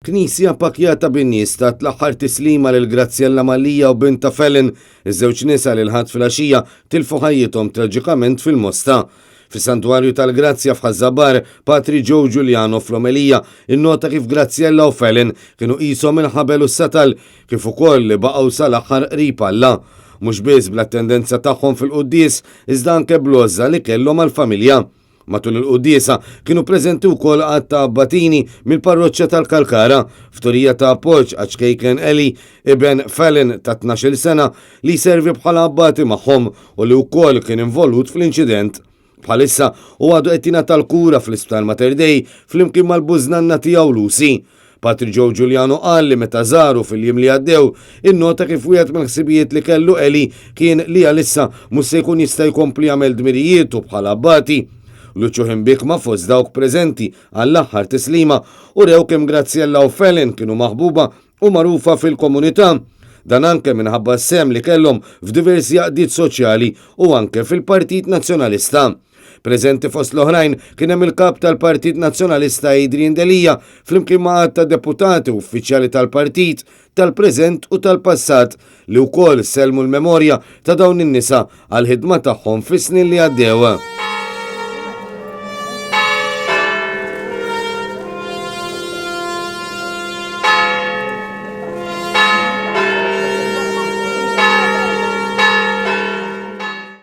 Knisja pakkjata bin-nies tat l-aħħar tislima lil Graziella Mallia u bintha Fallon, iż-żewġ nisa li l-Ħadd filgħaxija tilfu ħajjithom traġikament fil-Mosta. Fis-Santwarju tal-Grazzja f'Ħaż-Żabbar, Patri Joe Giuliano fl-omelija innota kif Graziella u Fallon kienu qishom il-ħabel u s-satal, kif ukoll li baqgħu sal-aħħar qrib Alla. Mhux biss bl-attendenza tagħhom fil-quddies, iżda anke bl-għożża li kellhom għall-familja. Matul il-quddiesa kienu preżenti wkoll għadd ta' abbatini mill-parroċċa tal-Kalkara, f'turija ta' appoġġ għaċ-ċkejken Eli, iben Fallon ta' 12-il sena li jservi bħala abbati magħhom u li wkoll kien involut fl-inċident. Bħalissa hu għadu qed jingħata l-kura fl-Isptar Mater Dei flimkien mal-bużnanna tiegħu Lucy. Patri Joe Giuliano qal li meta żaru fil-jiem li għaddew, innota kif wieħed mill-ħsibijiet li kellu Eli kien li għalissa mhux se jkun jista' jkompli jagħmel dmirijietu bħala abbati. Lucio Himbikma fost dawk preżenti għall-aħħar tislima urew kemm Graziella u Fallon kienu maħbuba u magħrufa fil-komunità. Dan anke minħabba s-sehem li kellhom f'diversi għaqdiet soċjali u anke fil-Partit Nazzjonalista. Preżenti fost l-oħrajn kien hemm il-Kap tal-Partit Nazzjonalista Adrian Delia flimkien ma' għadd ta' deputati u uffiċjali tal-partit tal-preżent u tal-passat li wkoll sellmu l-memorja ta' dawn in-nisa għall-ħidma tagħhom fis-snin li għaddew.